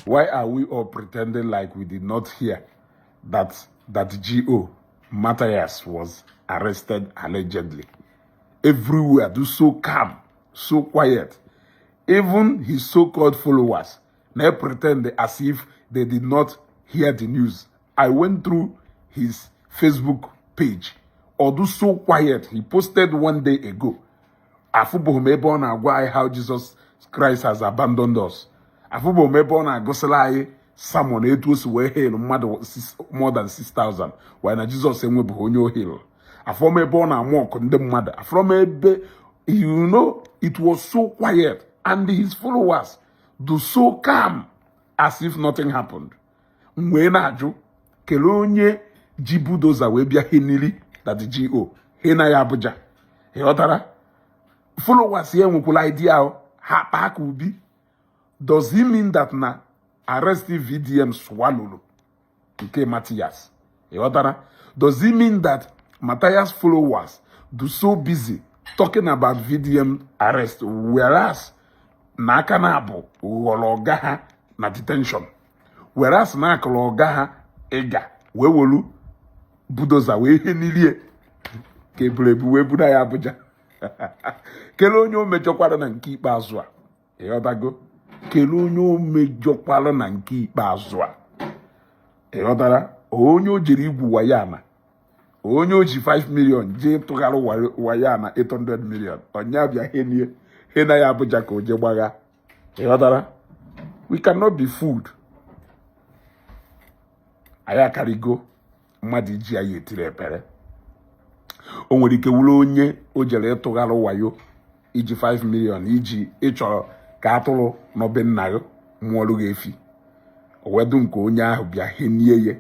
Why are we all pretending like we did not hear that G.O. Matthias was arrested allegedly? Everywhere, do so calm, so quiet. Even his so-called followers now pretend as if they did not hear the news. I went through his Facebook page. Although so quiet, he posted one day ago. Afụbụghị m ebe ọ na-agwa anyị how Jesus Christ has abandoned us. Afụbụghị m ebe ọ na-agụsịla anyị sermon etu o si wee heal mmadụ more than 6,000 why na Jizọs enwebeghị onye o heal. Afọ m ebe ọ na-amụ ọkụ ndị mmadụ. Afọ m ebe it was so quiet and his followers do so calm as if nothing happened. M wee na-ajụ, kelee onye ji bulldozer wee bịa henili that G.O. hena ya Abuja? Ịghọtara? Followers ya enwekwala idea ahụ ha kpaa ka ubi. Does it mean that na arrest VDM swallowed nke Matthias? Ịghọtara? Does it mean that Matthias followers do so busy talking about VDM arrest, whereas na aka na abụ ghọrọ ọga ha na detention, whereas na akụrụ ọga ha ịga wee welu bulldozer wee he nilie ka eburebu wee buru ya Abuja? Kelee onye o mejọkwara na nke ikpeazụ a? Ịghọtago? Kelee onye o mejọkwara na nke ikpeazụ a? Ịghọtara? Onye o jere igwu waya na onye o ji 5 million jee tụgharị waya na 800 million, ọnya bịa henie hena ya Abuja ka o jee gbagha. Ịghọtara? We cannot be fooled. Anyị akarịgo mmadụ iji ya etiri ekpere. O nwere ike wụrụ onye o jere ịtụgharị wayo iji 5 million iji ịchọrọ ka atụrụ nọbe nna gị mụọrụ gị efi, o wedu nke onye ahụ bịa henie ya.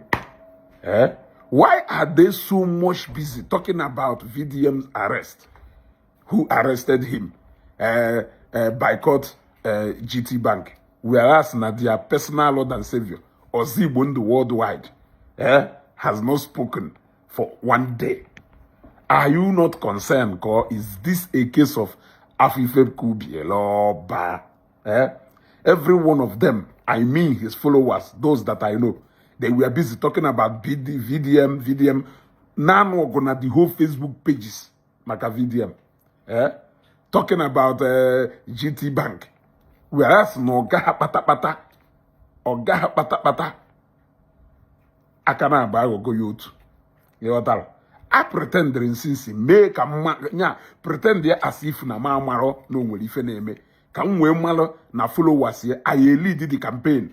Eh? Why are they so much busy talking about VDM's arrest? Who arrested him? Boycott GT Bank. Whereas na their personal Lord and Savior, Ozigbo Ndụ worldwide, has not spoken for one day. Are you not concerned? Or is this a case of Afife Kubi Eloba? Eh? Every one of them, I mean his followers, those that I know, they were busy talking about BD, VDM, VDM. Now gonna the whole Facebook pages, maka VDM. Eh? Talking about GT Bank. Whereas no ọga pata pata, ọga pata pata, aka na-aba aghọgo ya otu. Ịghọtara? A pretendịrị nsinsi mee ka mma nya pretend ya as if na ma amarọ na o nwere ife na-eme, ka m wee malụ na followers ya anyị lead the campaign.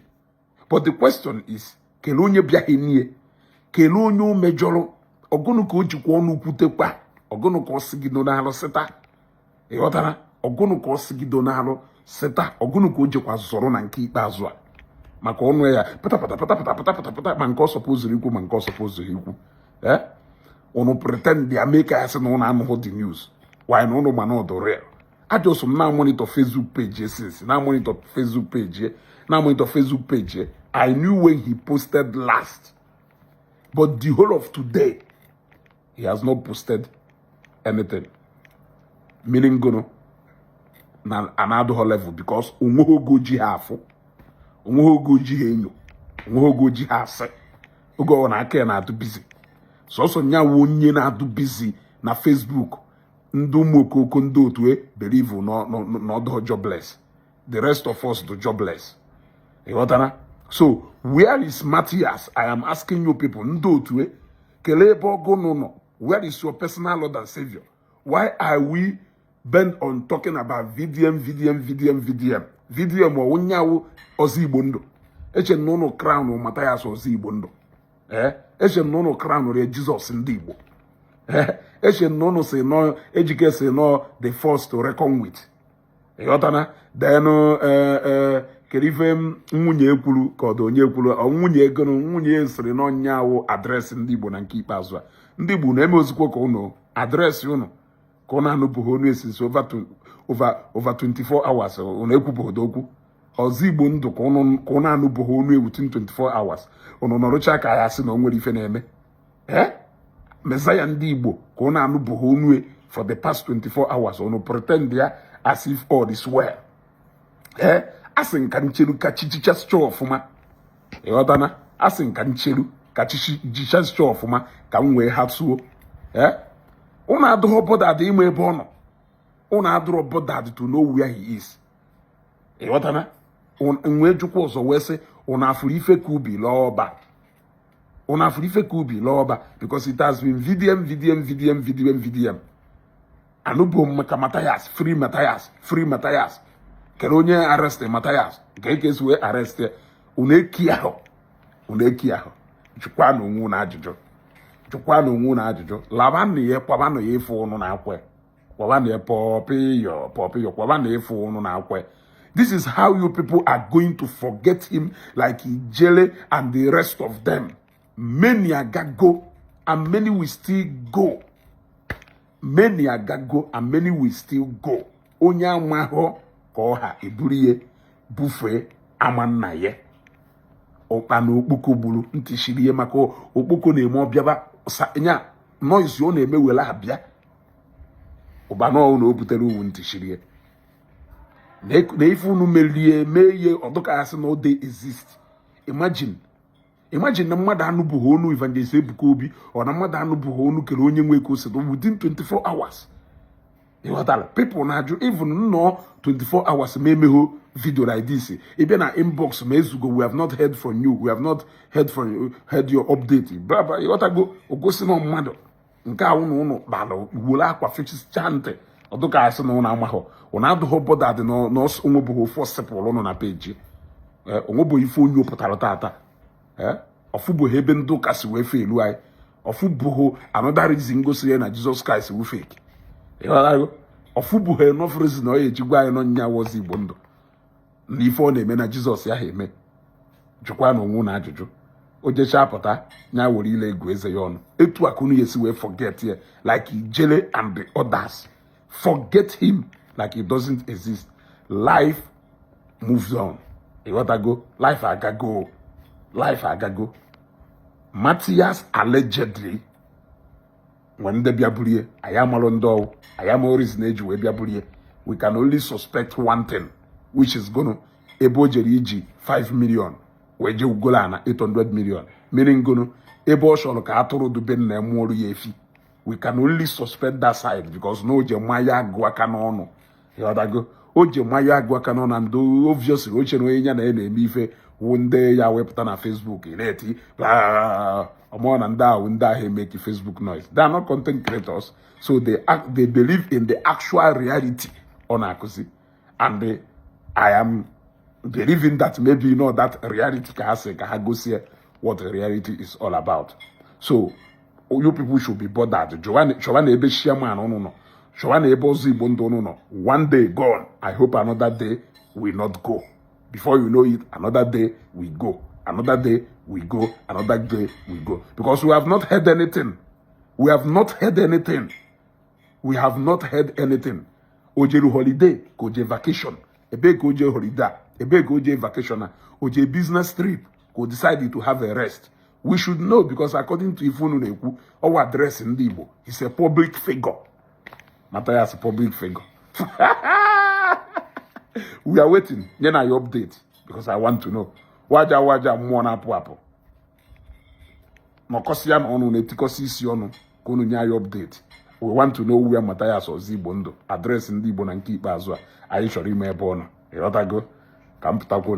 But the question is, kelee onye bịaghị nie? Kelee onye o mejọrọ? Ọgụnụ ka o jikwa ọnụ kwutekwa? Ọgụnụ ka ọ sigido n'alụ sịta? Ịghọtara? Ọgụnụ ka ọ sigido n'alụ sịta? Ọgụnụ ka o jikwa zọrọ na nke ikpeazụ a maka ọnụ ya pata pata pata pata pata pata pata, ma nke ọ sọpụzuru ikwu, ma nke ọ sọpụzuru ikwu? Eh, unu pretend ya mee ka ya sị na ụnụ anụghị the news. Why na ụnụ ma na ọdụ real? Ajọsọ m na monitor Facebook page since, na monitor Facebook page, na monitor Facebook page. I knew when he posted last, but the whole of today he has not posted anything, meaning gono na anadụghọ level, because onweghị oge oji ha afụ, onweghị oge oji ha enyo, onweghị oge oji ha asị. Oge ọ na aka ya na-adụ busy, sọsọ nyawu onye na-adụ busy na Facebook. Ndị ụmụ okoko, ndị otu e believe n'ọdụ jobless, the rest of us do jobless. Ịghọtara? So where is Matthias? I am asking you people, ndị otu e, kelee ebe ọgụnụ nọ. Where is your personal Lord and Savior? Why are we bent on talking about VDM, VDM, VDM, VDM, VDM? Ọwụnyawu ọzọ Igbo ndụ. Eche na ụnụ crown Matthias ọzọ Igbo ndụ. Ee, eche na ụnụ crown rie Jizọs ndị Igbo. Ee, eche na ụnụ si nọ Ejike si nọ the force to reckon with. Ịghọtana? Then ee, kedu ife nwunye kwuru ka ọ dị onye kwuru? Ọ nwunye ego nwunye sịrị na ọnya awụ address ndị Igbo na nke ikpeazụ a. Ndị Igbo na-eme ozikwo ka ụnụ address ụnụ ka ụnụ anụbụghị onu esisi over 24 hours. Ụnụ ekwubụghị okwu ọzọ Igbo ndụ ka ụnụ anụbụghị onu within 24 hours. Ụnụ nọrụcha ka ya sị na o nwere ife na-eme. Ee, Messiah ndị Igbo ka ụnụ anụbụghị onu for the past 24 hours, ụnụ pretend ya as if all is well. Ee, Asị nka ncheru ka chi jichasịcha ọfụma. Ịghọtana? Asị nka ncheru ka chi jichasịcha ọfụma ka m wee ha tuo. Ee, ụnụ adịghị bothered ịma ebe ọ nọ. Ụnụ adịrọ bothered to know where he is. Ịghọtana? Nwee jụkwa ọzọ wee sị, ụnụ afụrụ ife ka ubi lọọ ọba? Ụnụ afụrụ ife ka ubi lọọ ọba? Because it has been VDM, VDM, VDM, VDM, VDM. Anụbo m maka Matthias, free Matthias, free Matthias. Kere onye arrest Matthias nke eke esi wee arrest ya? Unu eki ahụ, unu eki ahụ. Jụkwa na onwe unu ajụjụ, jụkwa na onwe unu ajụjụ. Labanụ ya, kwabanụ ya ife unu na-akwe, kwabanụ ya pọpịyọ pọpịyọ, kwabanụ ife unu na-akwe. This is how you people are going to forget him, like Ijele and the rest of them. Many agago and many will still go. Many agago and many will still go. Onye amahụ ka ọha eburu ihe bufee ama nna ya. Ụkpa na okpoko gburu ntị shiri ihe, maka okpoko na-eme ọbịaba nya noise ọ na-eme were abịa ụba na o butere uwu ntị shiri na ife unu merie mee ihe ọdụka na o dey exist. Imagine, imagine na mmadụ anụbụghị onu Evangelist Ebuka Obi, ọ na mmadụ anụbụghị onu kere onye nwe ka o si within 24 hours. Ịghọtara? People na-ajụ, even nnọọ 24 hours ma emegho video like this, ị bịa na inbox ma ezugo, "We have not heard from you, we have not heard from you, heard your update," bla bla. Ịghọtago? Ogosi na mmadụ nke a ụnụ ụnụ kpara were akwa fechichaa ntị, ọdụka asị na ụnụ amaghọ, ụnụ adụghọ bothered na onwebụghị ofu ọsịpụrụ ụnụ na peji, onwebụghị ife onye pụtara tata. Ọfụbụghị ebe ndị ụka si wee felu anyị, ọfụbụghị another reason gosi ya na Jesus Christ wu fake. Ịghọtago? Ọfụbụghị enough reason ọ ya eji gwa anyị nọ nya wọzi Igbo ndụ na ife ọ na-eme na Jizọs ya ha eme. Jụkwa na onwe na ajụjụ. O jechaa pụta ya were ile egu eze ya ọnụ etu a ka unu ya esi wee forget ya, like Ijele and the others. Forget him like he doesn't exist. Life moves on. Ịghọtago? Life agago, life agago. Matthias allegedly nwere ndị bịa burie. Anyị amalụ ndị ọwụ, anyị amalụ reason eji wee bịa burie. We can only suspect one thing, which is gonna ebe o jere iji 5 million wee jee ugolo ana 800 million, meaning gono ebe ọ chọrọ ka atụrụ dube nna ya mụọrụ ya efi. We can only suspect that side, because na o ji mmanya agụ aka n'ọnụ. Ịghọtago? O ji mmanya agụ aka n'ọnụ, and obviously o chere onye ya na ya na-eme ife wụ ndị ya wepụta na Facebook ị na-eti ọmụọ na ndị ahụ, ndị ahụ emeki Facebook noise. They are not content creators, so they believe in the actual reality ọ na-akụzi, and I am believing that maybe not that reality ka ha sị ka ha gosie what reality is all about. So you people should be bothered. Chọwa na ebe chairman unu nọ, chọwa na ebe ọzọ Igbo ndụ unu nọ. One day gone, I hope another day will not go before you know it. Another day we go, another day we go, another day we go, because we have not heard anything. We have not heard anything. We have not heard anything. O jere holiday ka o jee vacation? Ebee ka o jee holiday a? Ebee ka o jee vacation a? O jee business trip ka o decide to have a rest? We should know, because according to ife unu na-ekwu, ọwa address ndị Igbo is a public figure. Matthias, public figure. We are waiting. Nye na your update, because I want to know. Waja waja mmụọ na-apụ apụ nọkọsị ya na ọnụ na-etikọsị isi ọnụ ka unu nye anyị update. We want to know where Matthias Ozigbo ndụ address ndị Igbo na nke ikpeazụ a. Anyị chọrọ ime ebe ọ nọ. Ịghọtago? Ka m pụtakwuo.